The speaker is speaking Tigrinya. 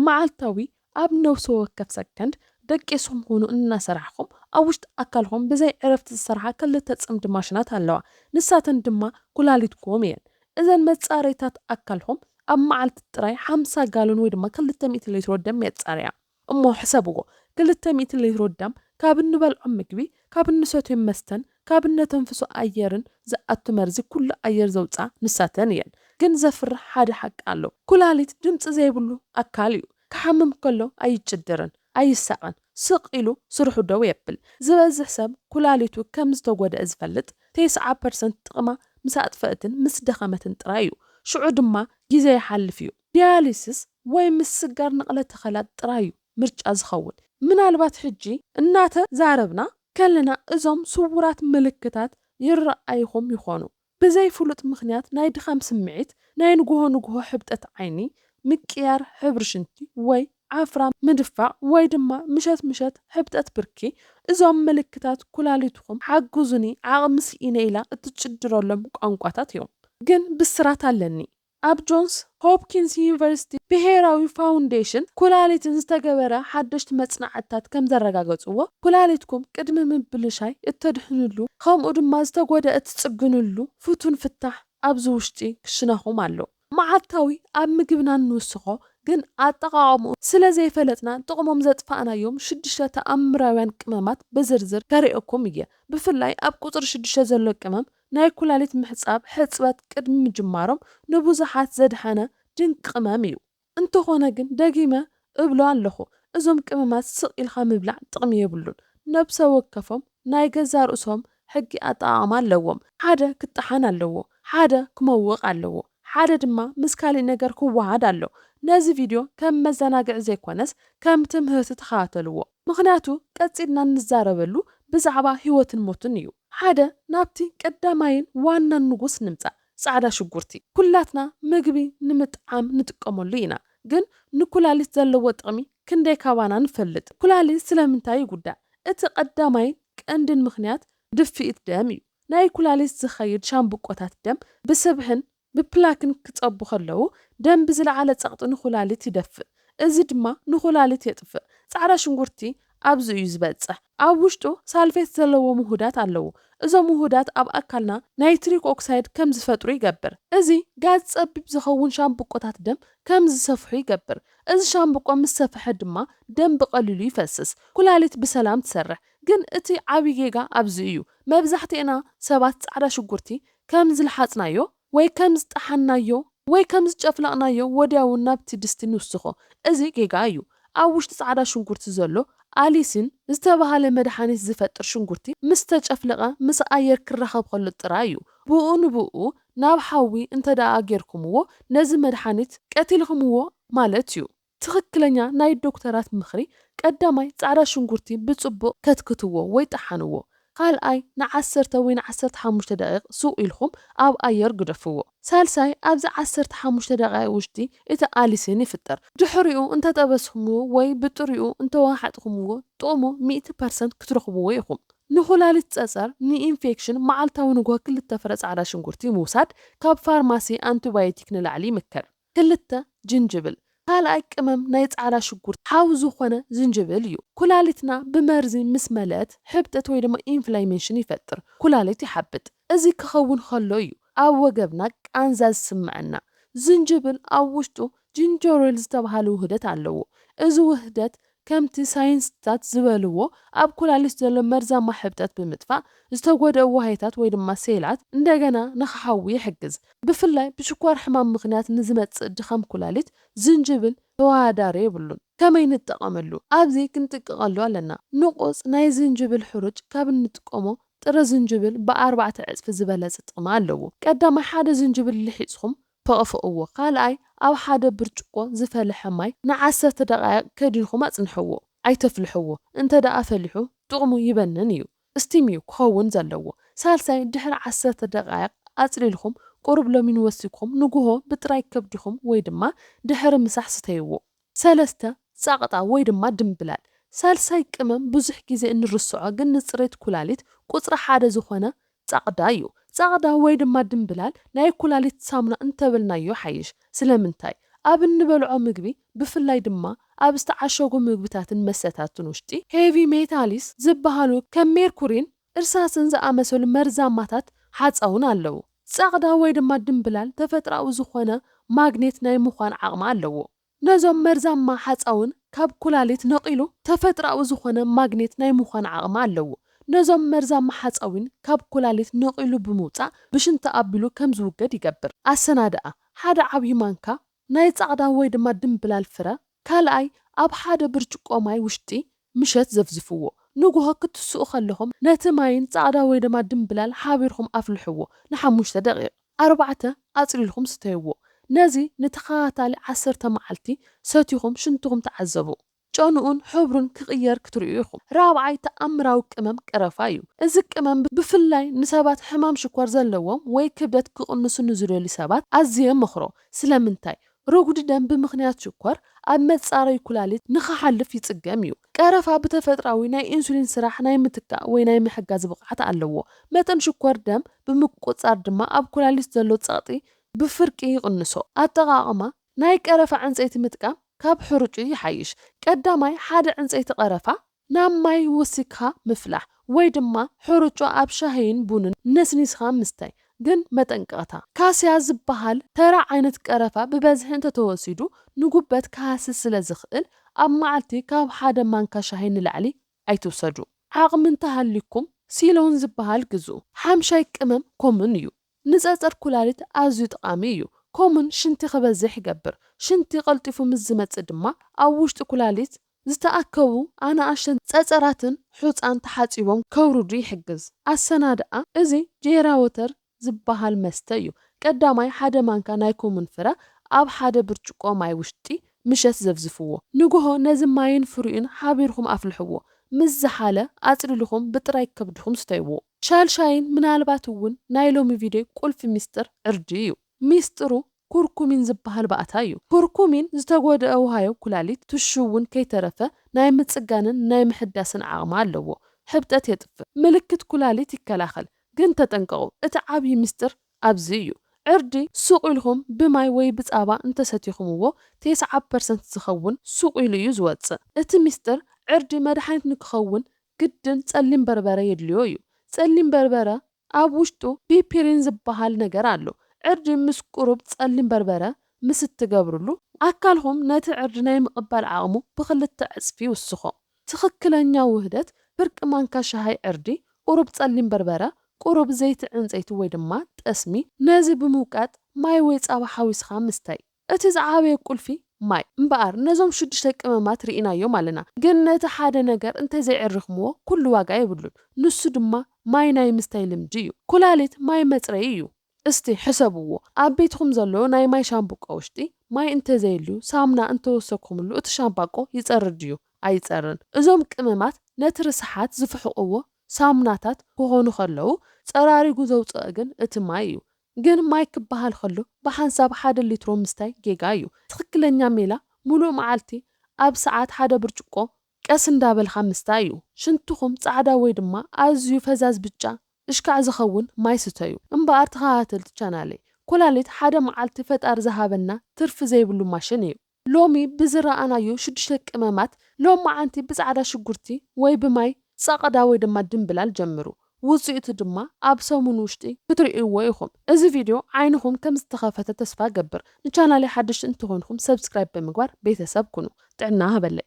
መዓልታዊ ኣብ ነፍሲ ወከፍ ሰከንድ ደቂስኩም ኩኑ እናሰራሕኩም ኣብ ውሽጢ ኣካልኩም ብዘይ ዕረፍቲ ዝሰርሓ ክልተ ጽምዲ ማሽናት ኣለዋ። ንሳተን ድማ ኩላሊትኩም እየን። እዘን መጻረይታት ኣካልኩም ኣብ መዓልቲ ጥራይ ሓምሳ ጋሎን ወይ ድማ ክልተ ሚእቲ ሊትሮ ደም የጻርያ። እሞ ሕሰብዎ፣ ክልተ ሚእቲ ሊትሮ ደም ካብ እንበልዖ ምግቢ፣ ካብ እንሰትዮ መስተን ካብ እነተንፍሶ ኣየርን ዝኣቱ መርዚ ኩሉ ኣየር ዘውፅኣ ንሳተን እየን። ግን ዘፍርሕ ሓደ ሓቂ ኣሎ። ኩላሊት ድምፂ ዘይብሉ ኣካል እዩ። ክሓምም ከሎ ኣይጭድርን፣ ኣይሳቐን። ስቕ ኢሉ ስርሑ ደው የብል። ዝበዝሕ ሰብ ኩላሊቱ ከም ዝተጎድአ ዝፈልጥ፣ ተስዓ ፐርሰንት ጥቕማ ምስ ኣጥፈእትን ምስ ደኸመትን ጥራይ እዩ። ሽዑ ድማ ግዜ ይሓልፍ እዩ። ዲያሊሲስ ወይ ምስጋር ንቕለ ተኸላ ጥራይ እዩ ምርጫ ዝኸውን። ምናልባት ሕጂ እናተዛረብና ከለና እዞም ስውራት ምልክታት ይረኣይኹም ይኾኑ። ብዘይ ፍሉጥ ምኽንያት ናይ ድኻም ስምዒት፣ ናይ ንግሆ ንግሆ ሕብጠት ዓይኒ፣ ምቅያር ሕብሪ ሽንቲ ወይ ዓፍራ ምድፋቕ ወይ ድማ ምሸት ምሸት ሕብጠት ብርኪ፣ እዞም ምልክታት ኩላሊትኩም ሓግዙኒ ዓቕሚ ስኢነ ኢላ እትጭድረሎም ቋንቋታት እዮም። ግን ብስራት ኣለኒ። ኣብ ጆንስ ሆፕኪንስ ዩኒቨርሲቲ ብሄራዊ ፋውንዴሽን ኩላሊትን ዝተገበረ ሓደሽቲ መጽናዕትታት ከም ዘረጋገጽዎ፣ ኩላሊትኩም ቅድሚ ምብልሻይ እተድሕንሉ፣ ከምኡ ድማ ዝተጎድአ እትጽግንሉ ፍቱን ፍታሕ ኣብዚ ውሽጢ ክሽነኹም ኣሎ። መዓልታዊ ኣብ ምግብና እንውስኾ ግን ኣጠቓቕምኡ ስለ ዘይፈለጥና ጥቕሞም ዘጥፋእናዮም ሽዱሽተ ተኣምራውያን ቅመማት ብዝርዝር ከርእየኩም እየ። ብፍላይ ኣብ ቁጽሪ ሽዱሽተ ዘሎ ቅመም ናይ ኩላሊት ምሕጻብ ሕጽበት ቅድሚ ምጅማሮም ንብዙሓት ዘድሓነ ድንቂ ቅመም እዩ። እንተኾነ ግን ደጊመ እብሎ ኣለኹ፣ እዞም ቅመማት ስቕ ኢልካ ምብላዕ ጥቕሚ የብሉን። ነብሰ ወከፎም ናይ ገዛ ርእሶም ሕጊ ኣጠቓቕማ ኣለዎም። ሓደ ክጠሓን ኣለዎ፣ ሓደ ክመውቕ ኣለዎ፣ ሓደ ድማ ምስ ካሊእ ነገር ክወሃድ ኣሎ። ነዚ ቪድዮ ከም መዘናግዒ ዘይኮነስ ከም ትምህርቲ ተኸታተልዎ። ምኽንያቱ ቀጺልና እንዛረበሉ ብዛዕባ ህይወትን ሞትን እዩ። ሓደ ናብቲ ቀዳማይን ዋናን ንጉስ ንምጻእ፣ ጻዕዳ ሽጉርቲ። ኩላትና ምግቢ ንምጥዓም ንጥቀመሉ ኢና፣ ግን ንኩላሊት ዘለዎ ጥቕሚ ክንደይ ካባና ንፈልጥ? ኩላሊት ስለምንታይ ይጉዳእ? እቲ ቀዳማይን ቀንድን ምኽንያት ድፍኢት ደም እዩ። ናይ ኩላሊት ዝኸይድ ሻምብቆታት ደም ብስብሕን ብፕላክን ክጸቡ ከለዉ፣ ደም ብዝለዓለ ጸቕጢ ንኩላሊት ይደፍእ። እዚ ድማ ንኩላሊት የጥፍእ። ጻዕዳ ሽንጉርቲ ኣብዚ እዩ ዝበጽሕ። ኣብ ውሽጡ ሳልፌት ዘለዎም ውሁዳት ኣለዉ። እዞም ውሁዳት ኣብ ኣካልና ናይትሪክ ኦክሳይድ ከም ዝፈጥሩ ይገብር። እዚ ጋዝ ጸቢብ ዝኸውን ሻምብቆታት ደም ከም ዝሰፍሑ ይገብር። እዚ ሻምብቆ ምስ ሰፍሐ ድማ ደም ብቐሊሉ ይፈስስ። ኩላሊት ብሰላም ትሰርሕ። ግን እቲ ዓቢ ጌጋ ኣብዚ እዩ። መብዛሕትኤና ሰባት ጻዕዳ ሽጉርቲ ከም ዝልሓጽናዮ ወይ ከም ዝጠሓንናዮ ወይ ከም ዝጨፍለቕናዮ ወዲያውን ናብቲ ድስቲ ንውስኾ። እዚ ጌጋ እዩ። ኣብ ውሽጢ ጻዕዳ ሽንጉርቲ ዘሎ ኣሊሲን ዝተባህለ መድሓኒት ዝፈጥር ሽንጉርቲ ምስ ተጨፍለቐ ምስ ኣየር ክራኸብ ከሎ ጥራይ እዩ። ብኡ ንብኡ ናብ ሓዊ እንተ ደኣ ጌርኩምዎ ነዚ መድሓኒት ቀቲልኩምዎ ማለት እዩ። ትኽክለኛ ናይ ዶክተራት ምኽሪ፣ ቀዳማይ ጻዕዳ ሽንጉርቲ ብጽቡቕ ከትክትዎ ወይ ጠሓንዎ። ካልኣይ ንዓሰርተ ወይ ንዓሰርተ ሓሙሽተ ደቂቕ ስቕ ኢልኩም ኣብ ኣየር ግደፍዎ። ሳልሳይ ኣብዚ ዓሰርተ ሓሙሽተ ደቂቕ ውሽጢ እቲ ኣሊሲን ይፍጠር። ድሕሪኡ እንተጠበስኩምዎ ወይ ብጥሪኡ እንተወሓጥኩምዎ ጥቕሙ ሚእቲ ፐርሰንት ክትረኽብዎ ኢኹም። ንኹላሊት ጸጸር፣ ንኢንፌክሽን መዓልታዊ ንግሆ ክልተ ፍረ ጻዕዳ ሽንጉርቲ ምውሳድ ካብ ፋርማሲ ኣንቲባዮቲክ ንላዕሊ ይምከር። ክልተ፣ ጅንጅብል። ካልኣይ ቅመም ናይ ጻዕዳ ሽጉርቲ ሓው ዝኾነ ዝንጅብል እዩ። ኩላሊትና ብመርዚ ምስ መለአት ሕብጠት ወይ ድማ ኢንፍላሜሽን ይፈጥር፣ ኩላሊት ይሓብጥ። እዚ ክኸውን ከሎ እዩ ኣብ ወገብና ቃንዛ ዝስምዐና። ዝንጅብል ኣብ ውሽጡ ጂንጀሮል ዝተባህለ ውህደት ኣለዎ። እዚ ውህደት ከምቲ ሳይንስታት ዝበልዎ ኣብ ኩላሊት ዘሎ መርዛማ ሕብጠት ብምጥፋእ ዝተጎድአ ዋህይታት ወይ ድማ ሴላት እንደገና ንኽሓዊ ይሕግዝ። ብፍላይ ብሽኳር ሕማም ምኽንያት ንዝመጽእ ድኻም ኩላሊት ዝንጅብል ተወዳዳሪ የብሉን። ከመይ ንጠቐመሉ? ኣብዚ ክንጥንቀቐሉ ኣለና። ንቑጽ ናይ ዝንጅብል ሕሩጭ ካብ እንጥቀሞ ጥረ ዝንጅብል ብኣርባዕተ ዕጽፊ ዝበለጸ ጥቕሚ ኣለዎ። ቀዳማይ ሓደ ዝንጅብል ልሒጽኹም ፈቕፍቕዎ። ካልኣይ ኣብ ሓደ ብርጭቆ ዝፈልሐ ማይ ንዓሰርተ ደቓይቕ ከዲንኩም ኣጽንሕዎ። ኣይተፍልሕዎ። እንተ ደኣ ፈሊሑ ጥቕሙ ይበንን እዩ። ስቲም እዩ ክኸውን ዘለዎ። ሳልሳይ ድሕሪ ዓሰርተ ደቓይቕ ኣጽሊልኩም ቁሩብ ለሚን ወሲኽኩም ንግሆ ብጥራይ ከብድኹም ወይ ድማ ድሕሪ ምሳሕ ስተይዎ። ሰለስተ ጻቕጣ ወይ ድማ ድምብላል። ሳልሳይ ቅመም ብዙሕ ግዜ እንርስዖ ግን ንጽሬት ኩላሊት ቁጽሪ ሓደ ዝኾነ ጻቕዳ እዩ። ጻቕዳ ወይ ድማ ድምብላል ናይ ኩላሊት ሳሙና እንተበልናዮ ሓይሽ። ስለምንታይ? ኣብ እንበልዖ ምግቢ፣ ብፍላይ ድማ ኣብ ዝተዓሸጉ ምግብታትን መሰታትን ውሽጢ፣ ሄቪ ሜታሊስ ዝበሃሉ ከም ሜርኩሪን እርሳስን ዝኣመሰሉ መርዛማታት ሓጻውን ኣለዉ። ጻቕዳ ወይ ድማ ድምብላል ተፈጥራዊ ዝኾነ ማግኔት ናይ ምዃን ዓቕሚ ኣለዎ። ነዞም መርዛማ ሓጻውን ካብ ኩላሊት ነቒሉ ተፈጥራዊ ዝኾነ ማግኔት ናይ ምዃን ዓቕሚ ኣለዎ። ነዞም መርዛማ ሓጻዊን ካብ ኩላሊት ነቒሉ ብምውጻእ ብሽንቲ ኣቢሉ ከም ዝውገድ ይገብር። ኣሰናድኣ፣ ሓደ ዓብዪ ማንካ ናይ ጻዕዳ ወይ ድማ ድምብላል ፍረ፣ ካልኣይ ኣብ ሓደ ብርጭቆ ማይ ውሽጢ ምሸት ዘፍዝፍዎ። ንግሆ ክትስኡ ከለኹም ነቲ ማይን ጻዕዳ ወይ ድማ ድምብላል ሓቢርኩም ኣፍልሕዎ ንሓሙሽተ ደቂቕ። ኣርባዕተ ኣጽሊልኩም ስተይዎ። ነዚ ንተኸታታሊ ዓሰርተ መዓልቲ ሰቲኹም ሽንትኹም ተዓዘቡ። ጨንኡን ሕብሩን ክቕየር ክትርእዩ ኢኹም። ራብዓይ ተኣምራዊ ቅመም ቀረፋ እዩ። እዚ ቅመም ብፍላይ ንሰባት ሕማም ሽኮር ዘለዎም ወይ ክብደት ክቕንሱ ንዝደልዩ ሰባት ኣዝየ መኽሮ። ስለምንታይ? ርጉዲ ደም ብምኽንያት ሽኮር ኣብ መጻረይ ኩላሊት ንኽሓልፍ ይጽገም እዩ። ቀረፋ ብተፈጥራዊ ናይ ኢንሱሊን ስራሕ ናይ ምትካእ ወይ ናይ ምሕጋዝ ብቕዓት ኣለዎ። መጠን ሽኮር ደም ብምቁጻር ድማ ኣብ ኩላሊት ዘሎ ጸቕጢ ብፍርቂ ይቕንሶ። ኣጠቓቕማ ናይ ቀረፋ ዕንጸይቲ ምጥቃም ካብ ሕሩጩ ይሓይሽ። ቀዳማይ ሓደ ዕንጸይቲ ቀረፋ ናብ ማይ ወሲኽካ ምፍላሕ ወይ ድማ ሕሩጩ ኣብ ሻሂን ቡንን ነስኒስኻ ምስታይ። ግን መጠንቀቕታ፣ ካስያ ዝበሃል ተራ ዓይነት ቀረፋ ብበዝሒ እንተተወሲዱ ንጉበት ክሃስስ ስለ ዝኽእል ኣብ መዓልቲ ካብ ሓደ ማንካ ሻሂ ንላዕሊ ኣይትውሰዱ። ዓቕሚ እንተሃልዩኩም ሲሎን ዝበሃል ግዙ። ሓምሻይ ቅመም ኮሙን እዩ። ንጸጸር ኩላሊት ኣዝዩ ጠቓሚ እዩ። ኮሙን ሽንቲ ክበዝሕ ይገብር። ሽንቲ ቀልጢፉ ምስ ዝመጽእ ድማ ኣብ ውሽጢ ኩላሊት ዝተኣከቡ ኣናእሽተን ጸጸራትን ሑጻን ተሓጺቦም ከውርዱ ይሕግዝ። ኣሰናድኣ፣ እዚ ጄራ ወተር ዝበሃል መስተ እዩ። ቀዳማይ ሓደ ማንካ ናይ ኮሙን ፍረ ኣብ ሓደ ብርጭቆ ማይ ውሽጢ ምሸት ዘፍዝፍዎ። ንግሆ ነዚ ማይን ፍሪኡን ሓቢርኩም ኣፍልሕዎ። ምስ ዝሓለ ኣጽሊልኩም ብጥራይ ከብድኹም ስተይዎ። ሻልሻይን ምናልባት እውን ናይ ሎሚ ቪድዮ ቁልፊ ሚስጥር ዕርዲ እዩ። ሚስጥሩ ኩርኩሚን ዝበሃል ባእታ እዩ። ኩርኩሚን ዝተጎድአ ውሃዮ ኩላሊት ትሹውን ከይተረፈ ናይ ምጽጋንን ናይ ምሕዳስን ዓቕሚ ኣለዎ። ሕብጠት የጥፍእ። ምልክት ኩላሊት ይከላኸል። ግን ተጠንቀቑ፣ እቲ ዓብዪ ሚስጥር ኣብዚ እዩ። ዕርዲ ሱቕ ኢልኩም ብማይ ወይ ብጻባ እንተሰቲኹምዎ፣ ተስዓ ፐርሰንት ዝኸውን ሱቕ ኢሉ እዩ ዝወጽእ። እቲ ሚስጥር ዕርዲ መድሓኒት ንክኸውን ግድን ጸሊም በርበረ የድልዮ እዩ። ጸሊም በርበረ ኣብ ውሽጡ ፒፒሪን ዝበሃል ነገር ኣሎ። ዕርዲ ምስ ቁሩብ ጸሊም በርበረ ምስ እትገብርሉ፣ ኣካልኹም ነቲ ዕርዲ ናይ ምቕባል ዓቕሙ ብኽልተ ዕጽፊ ይውስኾ። ትኽክለኛ ውህደት፣ ፍርቂ ማንካ ሻሂ ዕርዲ፣ ቁሩብ ጸሊም በርበረ፣ ቁሩብ ዘይቲ ዕንጸይቲ ወይ ድማ ጠስሚ። ነዚ ብምውቃጥ ማይ ወይ ጻባ ሓዊስኻ ምስታይ። እቲ ዝዓበየ ቁልፊ ማይ። እምበኣር ነዞም ሽዱሽተ ቅመማት ርኢናዮም ኣለና፣ ግን ነቲ ሓደ ነገር እንተዘይዕሪኽምዎ ኩሉ ዋጋ የብሉን። ንሱ ድማ ማይ ናይ ምስታይ ልምዲ እዩ። ኩላሊት ማይ መጽረዪ እዩ። እስቲ ሕሰብዎ፣ ኣብ ቤትኹም ዘሎ ናይ ማይ ሻምብቆ ውሽጢ ማይ እንተዘየልዩ ሳሙና እንተወሰኽኩምሉ እቲ ሻምባቆ ይጸሪ ድዩ? ኣይጸርን። እዞም ቅመማት ነቲ ርስሓት ዝፍሕቕዎ ሳሙናታት ክኾኑ ከለዉ ጸራሪጉ ዘውጽኦ ግን እቲ ማይ እዩ። ግን ማይ ክበሃል ከሎ ብሓንሳብ ሓደ ሊትሮ ምስታይ ጌጋ እዩ። ትኽክለኛ ሜላ ሙሉእ መዓልቲ ኣብ ሰዓት ሓደ ብርጭቆ ቀስ እንዳበልካ ምስታይ እዩ። ሽንትኹም ጻዕዳ ወይ ድማ ኣዝዩ ፈዛዝ ብጫ እሽካዕ ዝኸውን ማይ ስተዩ። እምበኣር ተኸታተልቲ ቻናለይ፣ ኮላሊት ሓደ መዓልቲ ፈጣሪ ዝሃበና ትርፊ ዘይብሉ ማሽን እዩ። ሎሚ ብዝረኣናዮ ሽዱሽተ ቅመማት ሎማዓንቲ ብጻዕዳ ሽጉርቲ ወይ ብማይ ጸቕዳ ወይ ድማ ድምብላል ጀምሩ። ውጽኢቱ ድማ ኣብ ሰሙን ውሽጢ ክትርእይዎ ኢኹም። እዚ ቪድዮ ዓይንኹም ከም ዝተኸፈተ ተስፋ ገብር። ንቻናለይ ሓደሽቲ እንተኾንኩም ሰብስክራይብ ብምግባር ቤተሰብ ኩኑ። ጥዕና ሃበለይ።